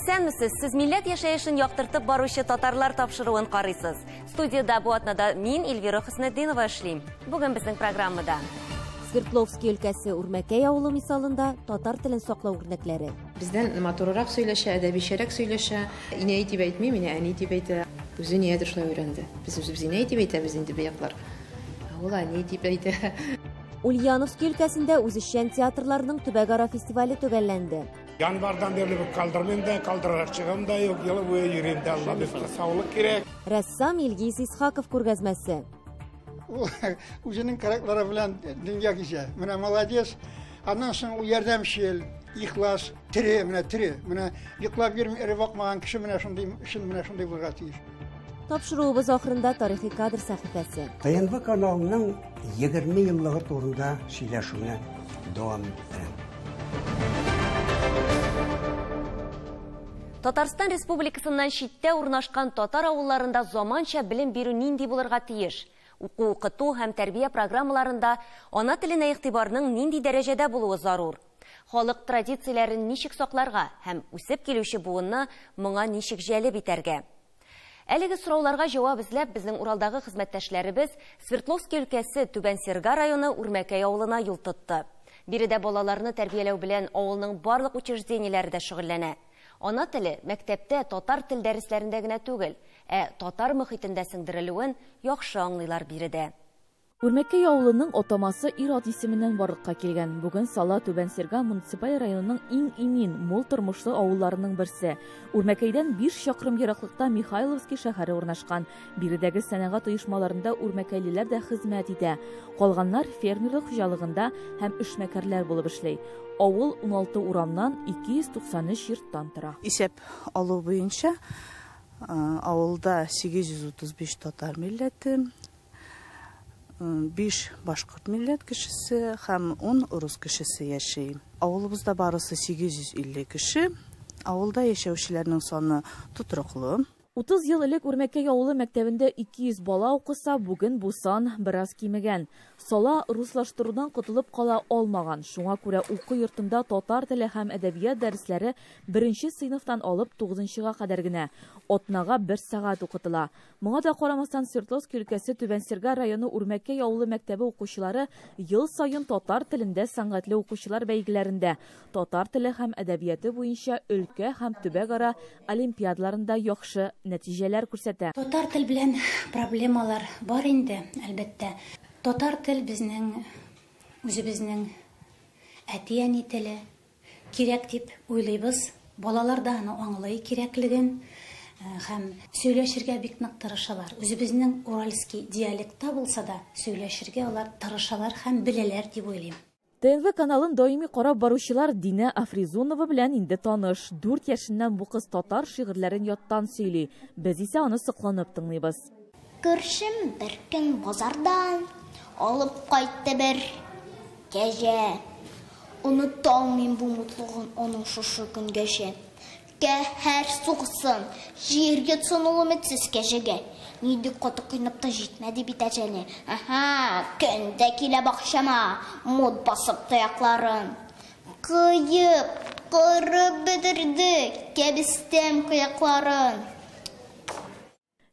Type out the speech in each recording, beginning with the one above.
Исәнмесез, сез милләт яшәешен яктыртып баручы татарлар тапшыруын карыйсыз. Студияда бу атнада мин, Эльвира Хөснетдинова эшлим. Бүген безнең программада. Свердловский өлкәсе Үрмәкәй авылы мисалында татар телен саклау үрнәкләре. Бездән матуррак сөйләшә, әдәбичәрәк сөйләшә. Инәй дип әйтми, мине әни дип әйтә. Үзе ниядер шулай өйрәнде. Без үзебез инәй дип әйтәбез инде бу яклар. Ә ул әни дип әйтә. Ульяновский өлкәсендә үзешчән театрларның төбәкара фестивале төгәлләнде. Январдан бирле калдырмыйм да, калдырырга чыгым да юк, елы буе йөрим дә, Алла бирсә, саулык кирәк. Рәссам Илгиз Исхаков күргәзмәсе. Ул үзенең кирәкләре белән дөнья кичә. Менә молодец. Аннан соң ул ярдәмчел, ихлас, тере, менә тере. Менә йоклап йөрми, эреп акмаган кеше менә шундый, чын менә шундый булырга тиеш. Тапшыруыбыз ахырында тарихи кадр сәхифәсе. ТНВ каналының 20 еллыгы турында сөйләшүне дәвам иттерәм. Татарстан Республикасыннан читтә урнашкан татар авылларында заманча белем бирү нинди булырга тиеш? Уку, укыту һәм тәрбия программаларында ана теленә игътибарның нинди дәрәҗәдә булуы зарур? Халык традицияләрен ничек сакларга һәм үсеп килүче буынны моңа ничек җәлеп итәргә? Әлеге сорауларга җавап эзләп безнең Уралдагы хезмәттәшләребез Свердловский өлкәсе Түбән Серга районы Үрмәкәй авылына юл тотты. Биредә балаларны тәрбияләү белән авылның барлык учреждениеләре дә шөгыльләнә. Ана теле мәктәптә татар тел дәресләрендә генә түгел, ә татар мөхитендә сеңдерелүен яхшы аңлыйлар биредә. Үрмәкәй авылының атамасы ир-ат исеменнән барлыкка килгән. Бүген Сала Түбән Серга муниципаль районының иң имин, мул тормышлы авылларының берсе. Үрмәкәйдән 5 чакрым ераклыкта Михайловский шәһәре урнашкан. Биредәге сәнәгать оешмаларында үрмәкәйлеләр дә хезмәт итә. Калганнар фермерлык хуҗалыгында һәм эшмәкәрләр булып эшли. Авыл 16 урамнан 293 йорттан тора. Исәп алу буенча авылда 835 татар милләте, 5 башкорт милләт кешесе һәм 10 урыс кешесе яши. Авылыбызда барысы 850 кеше. Авылда яшәүчеләрнең саны тотрыклы. 30 ел элек Үрмәкәй авылы мәктәбендә 200 бала укыса, бүген бу сан бераз кимегән. Сала руслаштырудан котылып кала алмаган. Шуңа күрә уку йортында татар теле һәм әдәбият дәресләре 1 сыйныфтан алып 9-га кадәр генә. Атнага 1 сәгать укытыла. Моңа да карамастан Свердловский өлкәсе Түбән Серга районы Үрмәкәй авылы мәктәбе укучылары ел саен татар телендә сәнгатьле укучылар бәйгеләрендә, татар теле һәм әдәбияты буенча өлкә һәм төбәкара олимпиадаларында яхшы нәтиҗәләр күрсәтә. Татар тел белән проблемалар бар инде, әлбәттә. Татар тел безнең үзебезнең әти-әни теле. Кирәк дип уйлыйбыз. Балалар да аны аңлый кирәклеген һәм сөйләшергә бик нык тырышалар. Үзебезнең уральский диалектта булса да сөйләшергә алар тырышалар һәм беләләр дип уйлыйм. ТНВ каналын даими карап баручылар Динә Афризунова белән инде таныш. 4 яшеннән бу кыз татар шигырьләрен яттан сөйли. Без исә аны сокланып тыңлыйбыз. Күршем бер көн базардан алып кайтты бер кәҗә. Оныта алмыйм бу мутлыгын аның шушы көнгәчә. Кәһәр сугсын, җир йотсын ул өметсез кәҗәгә. Нинди каты кыйнап та җитмәде бит әҗәне. Аһа, көн дә килә бакчама, мут басып тоякларын. Кыеп, кырып бетерде кәбестәм кыякларын.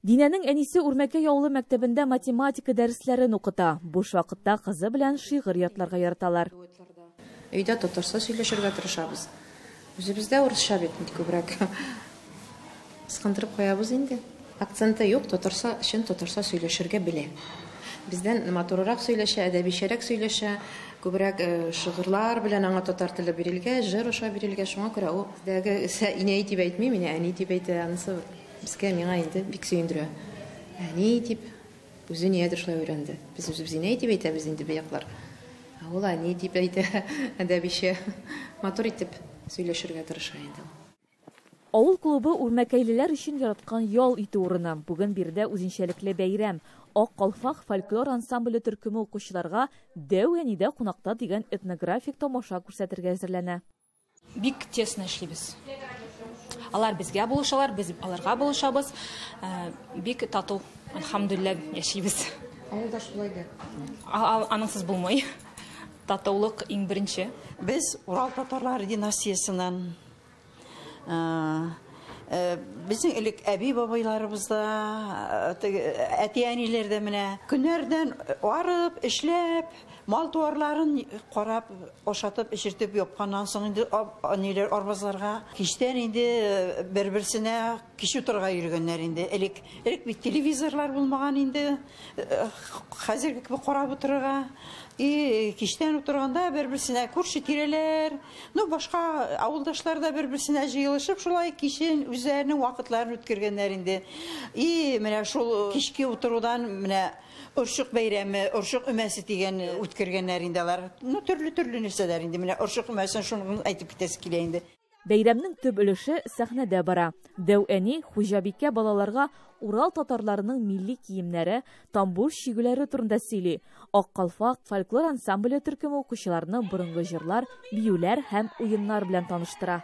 Динәнең әнисе Үрмәкәй авылы мәктәбендә математика дәресләрен укыта. Буш вакытта кызы белән шигырь ятларга яраталар. Өйдә татарча сөйләшергә тырышабыз. Үзебездә урысча бит күбрәк. Ычкындырып куябыз инде. Акценты юк, татарча, чын татарча сөйләшергә белә. Бездән матуррак сөйләшә, әдәбичәрәк сөйләшә, күбрәк шигырьләр белән аңа татар теле бирелгән, җыр аша бирелгән, шуңа күрә ул бездәге инәй дип әйтми, мине әни дип әйтә, анысы безгә миңа инде бик сөендерә. Әни дип үзе ниядер шулай өйрәнде. Без үзебез инәй дип әйтәбез инде бу яклар. Ә ул әни дип әйтә, әдәбичә матур итеп сөйләшергә тырыша инде. Авыл клубы үрмәкәйлеләр өчен яраткан ял итү урыны. Бүген биредә үзенчәлекле бәйрәм. Ак калфак фольклор ансамбле төркеме укучыларга Дәү әнидә кунакта дигән этнографик тамаша күрсәтергә әзерләнә. Бик тесно эшлибез. Алар безгә булышалар, без аларга булышабыз. Бик тату, альхамдулилла, яшибез. Авылда шулай да. Аныңсыз булмый. Татулык иң беренче. Без Урал татарлары династиясеннән. Безнең элек әби-бабайларыбыз да, әти-әниләр дә менә көннәрдән арып, эшләп, мал-туарларын карап, ашатып, эчертеп япканнан соң инде әниләр арбазларга кичтән инде бер-берсенә кич утырырга йөргәннәр инде. Элек бит телевизорлар булмаган инде, хәзерге кебек карап утырырга. И кичтән утырганда бер-берсенә күрше тирәләр, ну башка авылдашлар да бер-берсенә җыелышып шулай кичен үзләренең вакытларын үткәргәннәр инде. И менә шул кичке утырудан менә орчык бәйрәме, орчык өмәсе дигән үткәргәннәр инде алар. Ну төрле-төрле нәрсәләр инде. Менә орчык өмәсен шуны әйтеп китәсе килә инде. Бәйрәмнең төп өлеше сәхнәдә бара. Дәү әни хуҗабикә балаларга Урал татарларының милли киемнәре, тамбур чигүләре турында сөйли. Ак калфак фольклор ансамбле төркеме укучыларны борынгы җырлар, биюләр һәм уеннар белән таныштыра.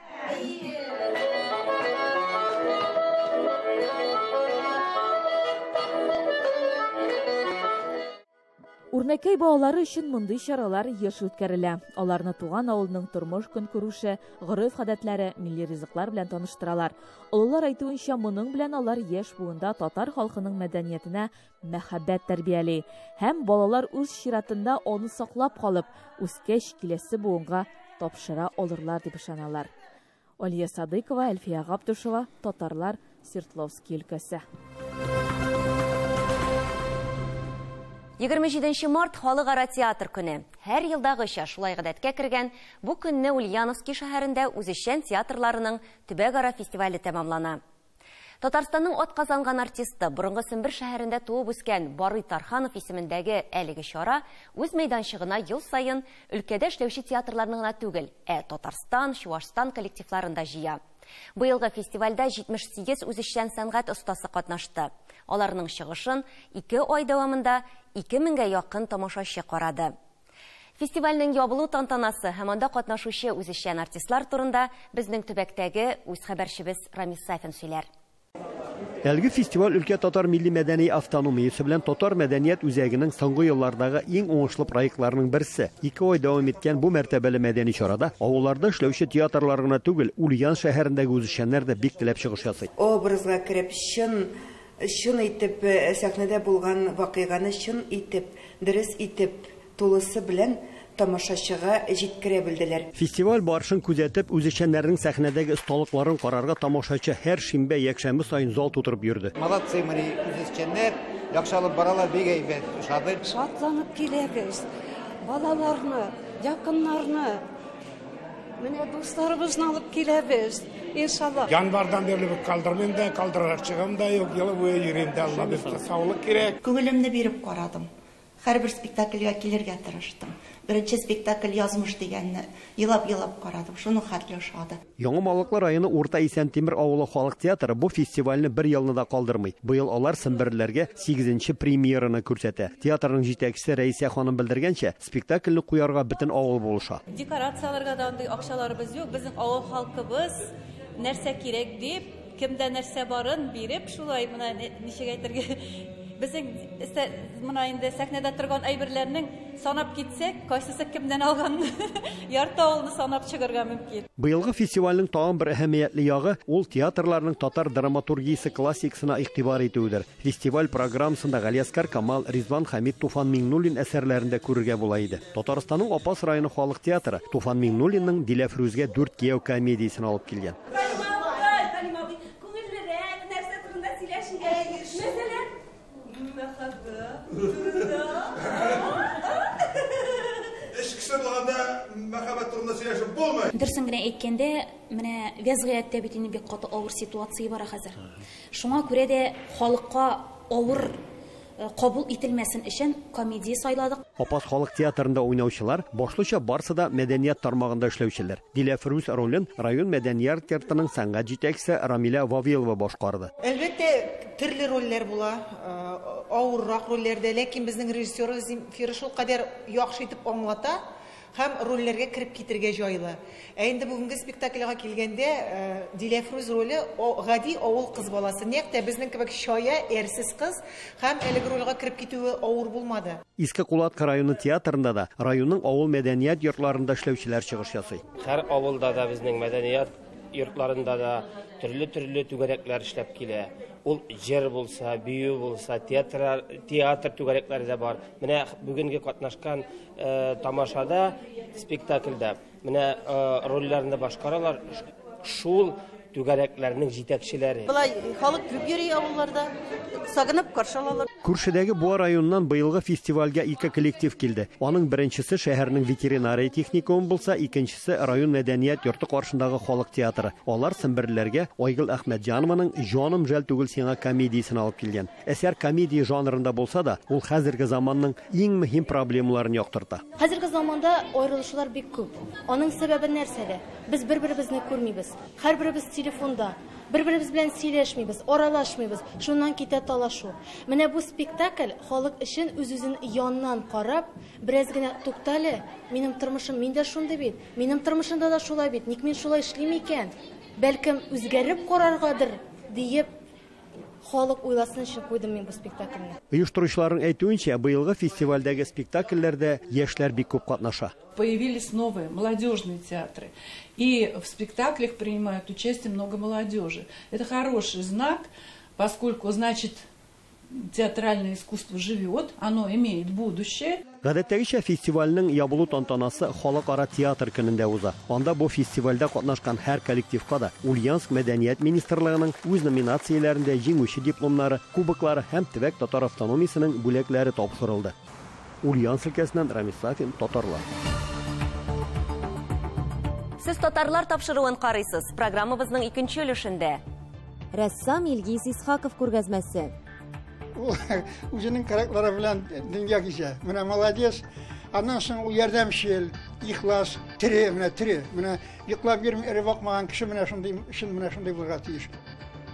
Үрмәкәй балалары өчен мондый чаралар еш үткәрелә. Аларны туган авылның тормыш көнкүреше, гореф-гадәтләре, милли ризыклар белән таныштыралар. Олылар әйтүенчә, моның белән алар яшь буында татар халкының мәдәниятенә мәхәббәт тәрбияли. Һәм балалар үз чиратында аны саклап калып, үскәч киләсе буынга тапшыра алырлар дип ышаналар. Алия Садыкова, Әлфия Габдушева, Татарлар, Свердловский өлкәсе. 27 март халыкара театр көне. Һәр елдагыча шулай гадәткә кергән бу көнне Ульяновский шәһәрендә үзешчән театрларының төбәкара фестивале тәмамлана. Татарстанның атказанган артисты, борынгы Сембер шәһәрендә туып үскән Барый Тарханов исемендәге әлеге чара үз мәйданчыгына ел саен өлкәдә эшләүче театрларны гына түгел, ә Татарстан, Чуашстан коллективларын да җыя. Быелгы фестивальдә 78 үзешчән сәнгать остасы катнашты. Аларның чыгышын 2 ай дәвамында 2000гә якын тамашачы карады. Фестивальнең ябылу тантанасы һәм анда катнашучы үзешчән артистлар турында безнең төбәктәге үз хәбәрчебез Рамис Сафин сөйләр. Әлеге фестиваль өлкә татар милли мәдәни автономиясе белән татар мәдәният үзәгенең соңгы еллардагы иң уңышлы проектларының берсе. 2 ай дәвам иткән бу мәртәбәле мәдәни чарада авылларда эшләүче театрлар гына түгел, Ульян шәһәрендәге үзешчәннәр дә бик теләп чыгыш ясый. Образга кереп, чын итеп сәхнәдә булган вакыйганы чын итеп, дөрес итеп, тулысы белән тамашачыга җиткерә белделәр. Фестиваль барышын күзәтеп, үзешчәннәрнең сәхнәдәге осталыкларын карарга тамашачы һәр шимбә, якшәмбе саен зал тутырып йөрде. Молодцы, менә үзешчәннәр, яхшы алып баралар, бик әйбәт, ошады. Шатланып киләбез. Балаларны, якыннарны, менә дусларыбызны алып киләбез. Иншалла. Январдан бирле калдырмыйм да, калдырачагым да юк, елы буе йөрим дә, Алла бирсә, саулык кирәк. Күңелемне биреп карадым. Һәрбер спектакльгә килергә тырыштым. Беренче спектакль язмыш дигәнне елап-елап карадым. Шуның хәтле ошады. Яңа Малыклы районы Урта Исәнтимер авылы халык театры бу фестивальне бер елны да калдырмый. Быел алар семберләргә 8-нче премьераны күрсәтә. Театрның җитәкчесе Рәисә ханым белдергәнчә, спектакльне куярга бөтен авыл булыша. Декорацияләргә дә андый акчаларыбыз юк. Безнең авыл халкыбыз нәрсә кирәк дип, кемдә нәрсә барын биреп, шулай менә ничек әйтергә, безнең менә инде сәхнәдә торган әйберләрнең санап китсәк, кайсысы кемнән алганны ярты авылны санап чыгарга мөмкин. Быелгы фестивальнең тагын бер әһәмиятле ягы ул театрларның татар драматургиясе классикасына игътибар итүедер. Фестиваль программасында Галиәсгар Камал, Ризван Хәмид, Туфан Миңнуллин әсәрләрен дә күрергә була иде. Татарстанның Апас районы халык театры Туфан Миңнуллинның Диләфрүзгә 4 кияү комедиясен алып килгән. Дөресен генә әйткәндә, менә вәзгыятьтә бит инде бик каты авыр ситуация бара хәзер. Шуңа күрә дә халыкка авыр кабул ителмәсен өчен комедия сайладык. Апас халык театрында уйнаучылар башлыча барсы да мәдәният тармагында эшләүчеләр. Диләфрүз ролен район мәдәният йортының сәнгать җитәкчесе Рамилә Вавилова башкарды. Әлбәттә, төрле рольләр була, авыррак рольләрдә, ләкин безнең режиссер Земфира шулкадәр яхшы итеп аңлата һәм рольләргә кереп китергә җайлы. Ә инде бүгенге спектакльгә килгәндә, Диләфрүз роле гади авыл кыз баласы. Нәкъ тә безнең кебек чая, әрсез кыз һәм әлеге рольгә кереп китүе авыр булмады. Иске Кулатка районы театрында да районның авыл мәдәният йортларында эшләүчеләр чыгыш ясый. Һәр авылда да безнең мәдәният йортларында да төрле-төрле түгәрәкләр эшләп килә. Ул җыр булса, бию булса, театр, театр түгәрәкләре дә бар. Менә бүгенге катнашкан тамашада, спектакльдә менә рольләрне башкаралар шул түгәрәкләрнең җитәкчеләре. Болай халык күп йөри авылларда, сагынып каршы алалар. Күршедәге Буа районыннан быелгы фестивальгә ике коллектив килде. Аның беренчесе шәһәрнең ветеринария техникумы булса, икенчесе район мәдәният йорты каршындагы халык театры. Алар Семберләргә Айгөл Әхмәтҗанованың Җаным жәл түгел сиңа комедиясен алып килгән. Әсәр комедия жанрында булса да, ул хәзерге заманның иң мөһим проблемаларын яктырта. Хәзерге заманда аерылышулар бик күп. Аның сәбәбе нәрсәдә? Без бер-беребезне күрмибез. Һәрберебез телефонда. Бер-беребез белән сөйләшмибез, аралашмыйбыз. Шуннан китә талашу. Менә бу спектакль халык өчен үз-үзен яннан карап, бераз генә туктале, минем тормышым мин дә шундый бит, минем тормышымда да шулай бит, ник мин шулай эшлим икән? Бәлкем үзгәреп караргадыр диеп халык уйласын өчен куйдым мин бу спектакльне. Оештыручыларның әйтүенчә, быелгы фестивальдәге спектакльләрдә яшьләр бик күп катнаша. Появились новые молодежные театры. И в спектаклях принимают участие много молодежи. Это хороший знак, поскольку, значит, театральное искусство живет, оно имеет будущее. Гадәттәгечә фестивальнең ябылу тантанасы халыкара театр көнендә уза. Анда бу фестивальдә катнашкан һәр коллективка да Ульяновск мәдәният министрлыгының үз номинацияләрендә җиңүче дипломнары, кубоклары һәм төбәк татар автономиясенең бүләкләре тапшырылды. Ульяновск өлкәсеннән Рамис Сафин, Татарлар. Сез Татарлар тапшыруын карыйсыз. Программабызның икенче өлешендә. Рәссам Илгиз Исхаков күргәзмәсе. Ул үзенең кәрәкләре белән дөнья кичә. Менә молодец. Аннан соң ул ярдәмчел, ихлас, тере, менә тере. Менә йоклап йөрми, эре бакмаган кеше менә шундый, чын менә шундый булырга тиеш.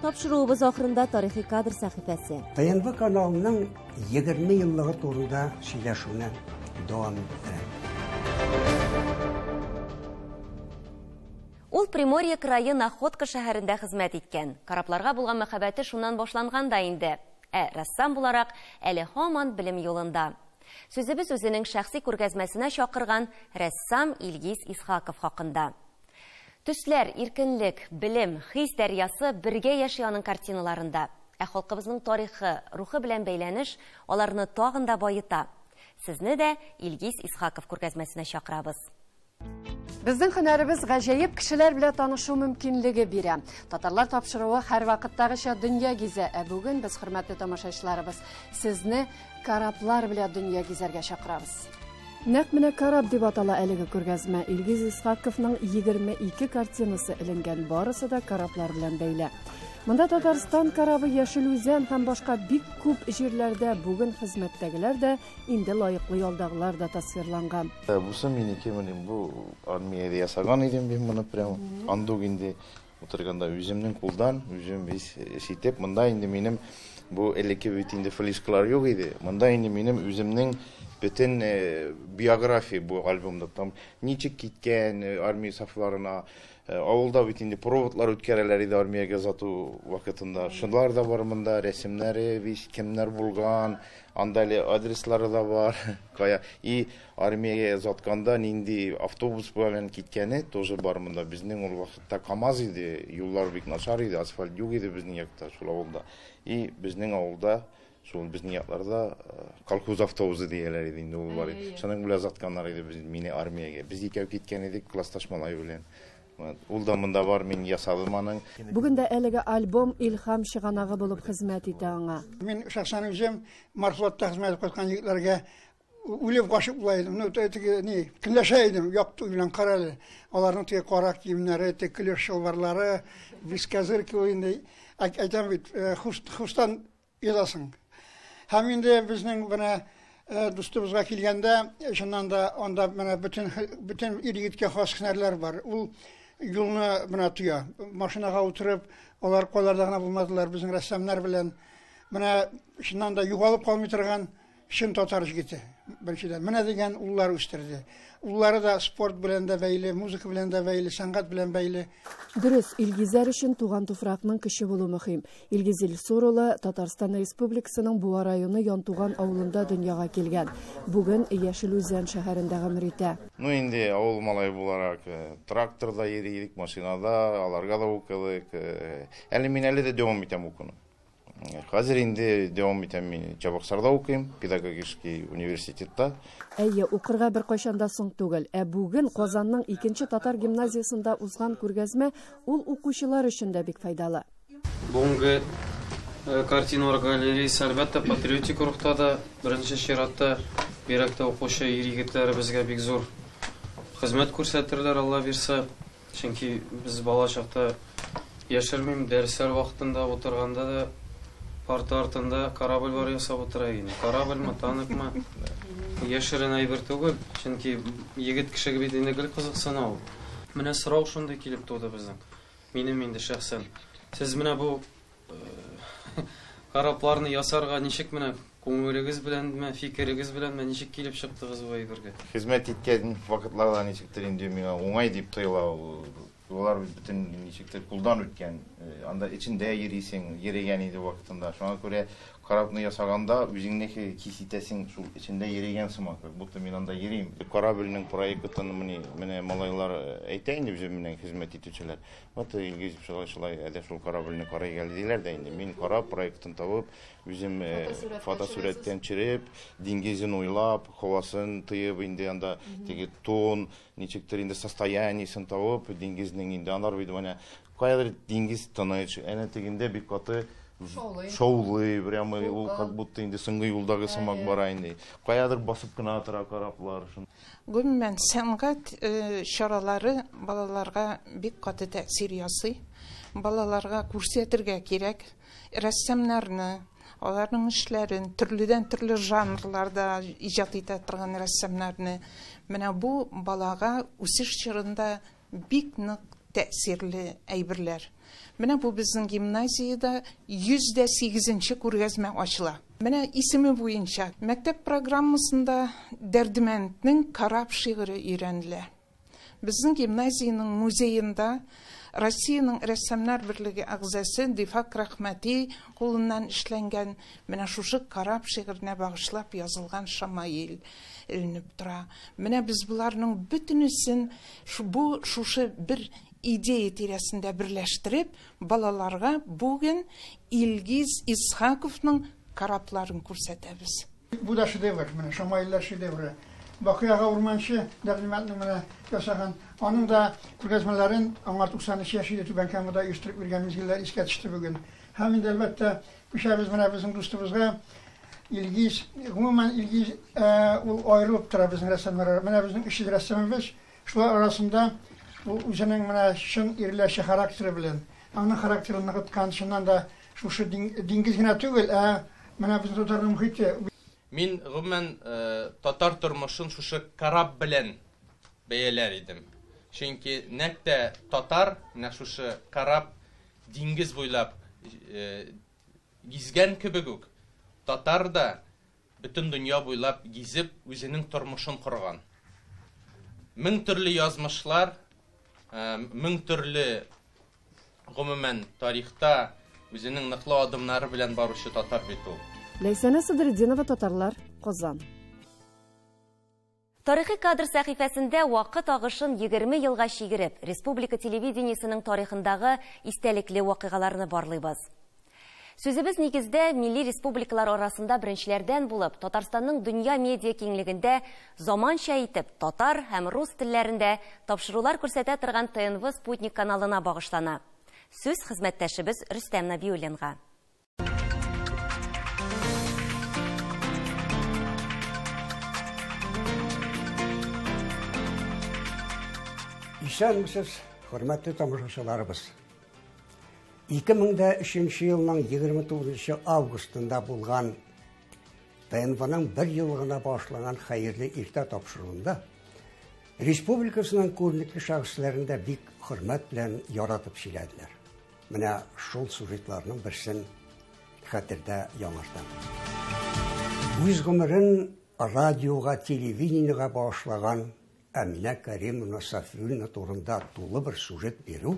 Тапшыруыбыз ахырында тарихи кадр сәхифәсе. ТНВ каналының 20 еллыгы турында сөйләшүне дәвам иттерә. Ул Приморье крае Находка шәһәрендә хезмәт иткән. Корабларга булган мәхәббәте шуннан башланган да инде. Ә рәссам буларак әле һаман белем юлында. Сүзебез үзенең шәхси күргәзмәсенә чакырган рәссам Илгиз Исхаков хакында. Төсләр, иркенлек, белем, хис дәрьясы бергә яши аның картиналарында. Ә халкыбызның тарихы, рухы белән бәйләнеш аларны тагын да баета. Сезне дә Илгиз Исхаков күргәзмәсенә чакырабыз. Безнең һөнәребез гаҗәеп кешеләр белән танышу мөмкинлеге бирә. Татарлар тапшыруы һәр вакыттагыча дөнья гизә. Ә бүген без, хөрмәтле тамашачыларыбыз, сезне кораблар белән дөнья гизәргә чакырабыз. Нәкъ менә кораб дип атала әлеге күргәзмә. Илгиз Исхаковның 22 картинасы эленгән, барысы да кораблар белән бәйле. Монда Татарстан корабы, Яшел Үзән һәм башка бик күп җирләрдә бүген хезмәттәгеләр дә, инде лаеклы ялдагылар да тасвирланган. Бусы минеке, менә бу армиядә ясаган идем мин моны прямо. Андук инде утырганда үземнең кулдан, үзем эш итеп, монда инде минем бу элекке бит инде флешкалар юк иде. Монда инде минем үземнең бөтен биография бу альбомда, там ничек киткән армия сафларына, авылда бит инде проводлар үткәрәләр иде армиягә озату вакытында. Шунлар да бар монда, рәсемнәре, бит кемнәр булган, анда әле адреслары да бар. Кая и армиягә озатканда нинди автобус белән киткәне тоже бар монда. Безнең ул вакытта КАМАЗ иде, юллар бик начар иде, асфальт юк иде безнең якта, шул авылда. И безнең авылда, шул безнең якларда колхоз автобусы дияләр иде инде ул бар иде. Шуның белән озатканнар иде без мине армиягә. Без икәү киткән идек классташ малай белән. Ул да монда бар, мин ясадым аның. Бүген дә әлеге альбом илһам чыганагы булып хезмәт итә аңа. Мин шәхсән үзем морфлотта хезмәт итеп кайткан егетләргә үлеп гашык була идем. Ну, теге ни, көнләшә идем, якты белән карале. Аларның теге кара киемнәре, теге клеш чалбарлары, бескозырки инде. Әйтәм бит, хустан язасың. Һәм инде безнең менә дустыбызга килгәндә, чыннан да анда менә бөтен ир-егеткә хас һөнәрләр бар. Ул юлны менә тоя. Машинага утырып, алар кайларда гына булмадылар безнең рәссамнар белән. Менә чыннан да югалып калмый торган Чын татар җегете, беренчедән. Менә дигән уллар үстерде. Уллары да спорт белән дә бәйле, музыка белән дә бәйле, сәнгать белән бәйле. Дөрес, Илгизәр өчен туган туфракның көче булу мөһим. Илгиз Илсур улы Татарстан Республикасының Буа районы Янтуган авылында дөньяга килгән. Бүген Яшел Үзән шәһәрендә гомер итә. Ну инде авыл малае буларак тракторда йөри идек, машинада, аларга да укыдык. Әле мин әле дә дәвам итәм укуны. Хәзер инде дәвам итәм мин Чабаксарда укыйм, педагогический университетта. Әйе, укырга беркайчан да соң түгел. Ә бүген Казанның икенче татар гимназиясендә узган күргәзмә ул укучылар өчен дә бик файдалы. Бүгенге картиналар галереясы, әлбәттә, патриотик рухта да, беренче чиратта бигрәк тә укучы ир-егетләребезгә бик зур хезмәт күрсәтерләр, Алла бирса. Чөнки без бала чакта, яшермим, дәресләр вакытында утырганда да парта артында корабль ясап утыра идем. Корабльмы, танкмы? Яшерен әйбер түгел, чөнки егет кеше бит инде гел кызыксына ул. Менә сорау шундый килеп туды безнең. Минем инде шәхсән. Сез менә бу корабларны ясарга ничек менә күңелегез беләнме, фикерегез беләнме, ничек килеп чыктыгыз бу әйбергә? Хезмәт иткән вакытларда ничектер инде миңа уңай дип тоела. Улар бөтен ничектер кулдан үткән. Анда эчендә йөрисең, йөрегән иде вакытында. Шуңа күрә корабны ясаганда үзеңне хис итәсең, шул эчендә йөрегән сыман, как будто мин анда йөрим. Корабльнең проектын менә малайлар әйтә инде безнең белән хезмәт итүчеләр. Вот Илгиз шулай шулай әдә шул корабльне карый әле диләр дә инде. Мин кораб проектын табып, үзем фотосурәттән төшереп, диңгезен уйлап, һавасын тоеп инде анда теге тон, ничектер инде состояниесен табып, диңгезнең инде анар бит менә каядыр диңгез тыныч, әнә тегендә бик каты шаулый, прямо ул как будто инде соңгы юлдагы сымак бара инде. Каядыр басып кына тора кораблар. Гомумән, сәнгать чаралары балаларга бик каты тәэсир ясый. Балаларга күрсәтергә кирәк рәссамнарны, аларның эшләрен, төрледән-төрле жанрларда иҗат итә торган рәссамнарны. Менә бу балага үсеш чорында бик нык тәэсирле әйберләр. Менә бу безнең гимназиядә 108-нче күргәзмә ачыла. Менә исеме буенча мәктәп программасында Дәрдемәнднең Кораб шигыре өйрәнелә. Безнең гимназиянең музеенда Россиянең рәссамнар берлеге әгъзасы Дифак Рәхмәти кулыннан эшләнгән менә шушы Кораб шигыренә багышлап язылган шамаил эленеп тора. Менә без боларның бөтенесен бу шушы бер идея тирәсендә берләштереп, балаларга бүген Илгиз Исхаковның корабларын күрсәтәбез. Бу да шедевр, менә шамаиллар шедевры. Бакый ага Урманчы Дәрдемәнднең менә ясаган, аның да күргәзмәләрен аңа 93 яшь иде Түбән Камада оештырып биргән мизгелләр искә төште бүген. Һәм инде әлбәттә күчәбез менә безнең дустыбызга Илгиз. Гомумән Илгиз ул аерылып тора безнең рәссамнар. Менә безнең 300 рәссамыбыз, шулар арасында ул үзенең менә чын ирләрчә характеры белән, аның характерын ныгыткан, чыннан да шушы диңгез генә түгел, ә менә безнең татарның мохите. Мин гомумән татар тормышын шушы кораб белән бәяләр идем. Чөнки нәкъ тә татар менә шушы кораб диңгез буйлап гизгән кебек үк, татар да бөтен дөнья буйлап гизеп үзенең тормышын корган. Мең төрле язмышлар, мең төрле гомумән тарихта үзенең ныклы адымнары белән баручы татар бит ул. Ләйсәнә Садретдинова, Татарлар, Казан. Тарихи кадр сәхифәсендә вакыт агышын 20 елга чигереп, республика телевидениесының тарихындагы истәлекле вакыйгаларны барлыйбыз. Сүзебез нигездә милли республикалар арасында беренчеләрдән булып, Татарстанның дөнья медиа киңлегендә заманча итеп татар һәм рус телләрендә тапшырулар күрсәтә торган ТНВ Спутник каналына багышлана. Сүз хезмәттәшебез Рөстәм Нәбиуллинга. Исәнмесез, хөрмәтле тамашачыларыбыз. 2003 елның 29 августында булган ТНВның бер еллыгына багышланган хәерле иртә тапшыруында республикасының күренекле шәхесләрен дә бик хөрмәт белән яратып сөйләделәр. Менә шул сюжетларның берсен хәтердә яңартам. Үз гомерен радиога, телевидениегә багышлаган Әминә Кәримовна Сафиуллина турында тулы бер сюжет бирү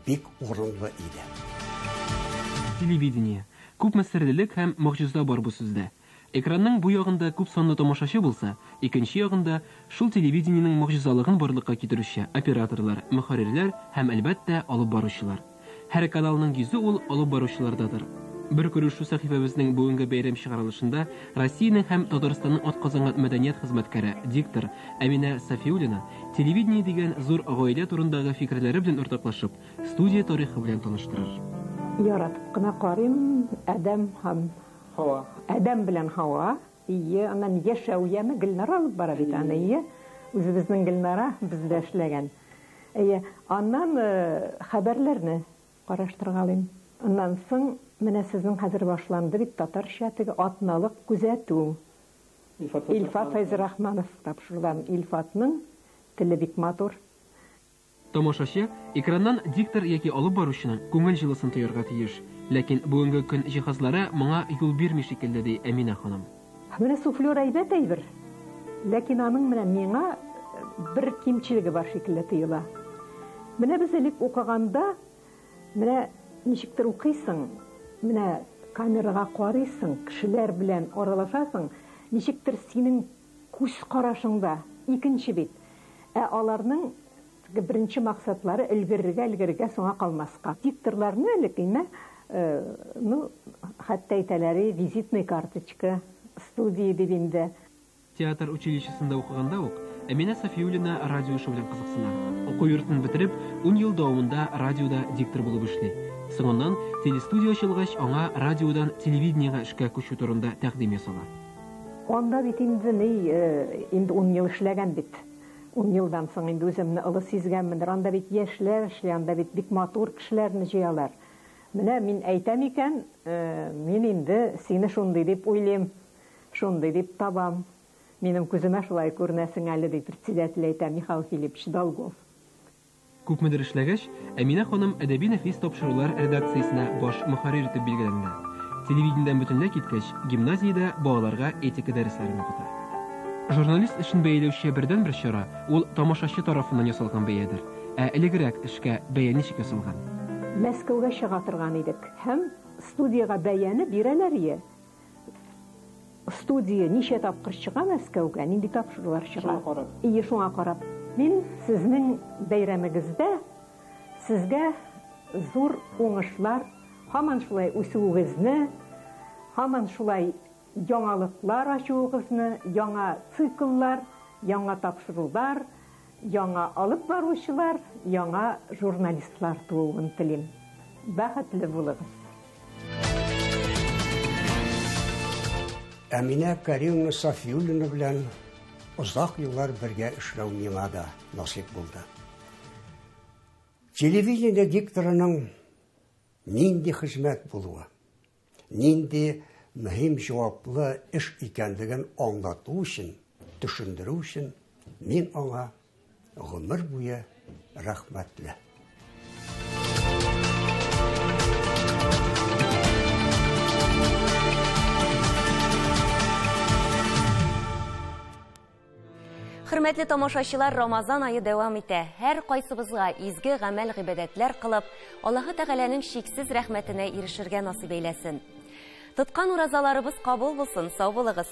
бик урынлы иде. Телевидение. Күпме серлелек һәм могҗиза бар бу сүздә. Экранның бу ягында күп санлы тамашачы булса, икенче ягында шул телевидениенең могҗизалыгын барлыкка китерүче операторлар, мөхәррирләр һәм, әлбәттә, алып баручылар. Һәр каналның йөзе ул алып баручылардадыр. Бер күрешү сәхифәбезнең бүгенге бәйрәм чыгарылышында Россиянең һәм Татарстанның атказанган мәдәният хезмәткәре, диктор Әминә Сафиуллина телевидение дигән зур гаилә турындагы фикерләре белән уртаклашып, студия тарихы белән таныштырыр. Яратып кына карыйм, Адәм һәм Һава. Адәм белән Һава, ие, аннан Яшәү яме, Гөлнара алып бара бит аны, ие. Үзебезнең Гөлнара бездә эшләгән. Әйе, аннан хәбәрләрне караштыргалыйм. Аннан соң, менә сезнең хәзер башланды бит татарча теге атналык күзәтү. Илфат Фәйзрахманов тапшырудан. Илфатның теле бик матур. Тамашачы экраннан диктор яки алып баручының күңел җылысын тоярга тиеш. Ләкин бүгенге көн җиһазлары моңа юл бирми шикелле, ди Әминә ханым. Менә суфлер әйбәт әйбер, ләкин аның менә миңа бер кимчелеге бар шикелле тоела. Менә без элек укыганда, менә ничектер укыйсың, менә камерага карыйсың, кешеләр белән аралашасың, ничектер синең күз карашың да икенче бит. Ә аларның теге беренче максатлары өлгерергә, өлгерергә, соңа калмаска. Дикторларны элек имә, ну, хәтта әйтәләр, визитный карточка студии дип инде. Театр училищесында укыганда ук Әминә Сафиуллина радио эше белән кызыксына. Уку йортын бетереп, ун ел дәвамында радиода диктор булып эшли. Соңыннан телестудия ачылгач, аңа радиодан телевидениегә эшкә күчү турында тәкъдим ясала. Анда бит инде ни, инде ун ел эшләгән бит. Ун елдан соң инде үземне олы сизгәнмендер. Анда бит яшьләр эшли, анда бит бик матур кешеләрне җыялар. Менә мин әйтәм икән, мин инде сине шундый дип уйлыйм, шундый дип табам. Минем күземә шулай күренәсең әле, ди председатель әйтә Михаил Филиппович Долгов. Күпмедер эшләгәч, Әминә ханым әдәби-нәфис тапшырулар редакциясенә баш мөхәррир итеп билгеләнә. Телевидениедән бөтенләй киткәч, гимназиядә балаларга этика дәресләрен укыта. Журналист эшен бәяләүче бердәнбер чара, ул тамашачы тарафыннан ясалган бәядер. Ә элегрәк эшкә бәя ничек ясалган? Мәскәүгә чыга торган идек һәм студиягә бәяне бирәләр ие. Студия ничә тапкыр чыга Мәскәүгә, нинди тапшырулар чыга? Шуңа карап. Ие, шуңа карап. Мин сезнең бәйрәмегездә сезгә зур уңышлар, һаман шулай үсүегезне, һаман шулай яңалыклар ачуыгызны, яңа цикллар, яңа тапшырулар, яңа алып баручылар, яңа журналистлар тууын телим. Бәхетле булыгыз. Әминә Каримовна Сафиуллина белән озак еллар бергә эшләү миңа да насыйп булды. Телевидение дикторының нинди хезмәт булуы, нинди мөһим җаваплы эш икәнлеген аңлату өчен, төшендерү өчен мин аңа гомер буе рәхмәтле. Хөрмәтле тамашачылар, Рамазан ае дәвам итә. Һәр кайсыбызга изге гамәл гыйбадәтләр кылып, Аллаһы Тәгаләнең чиксез рәхмәтенә ирешергә насыйп әйләсен. Тоткан уразаларыбыз кабул булсын, сау булыгыз.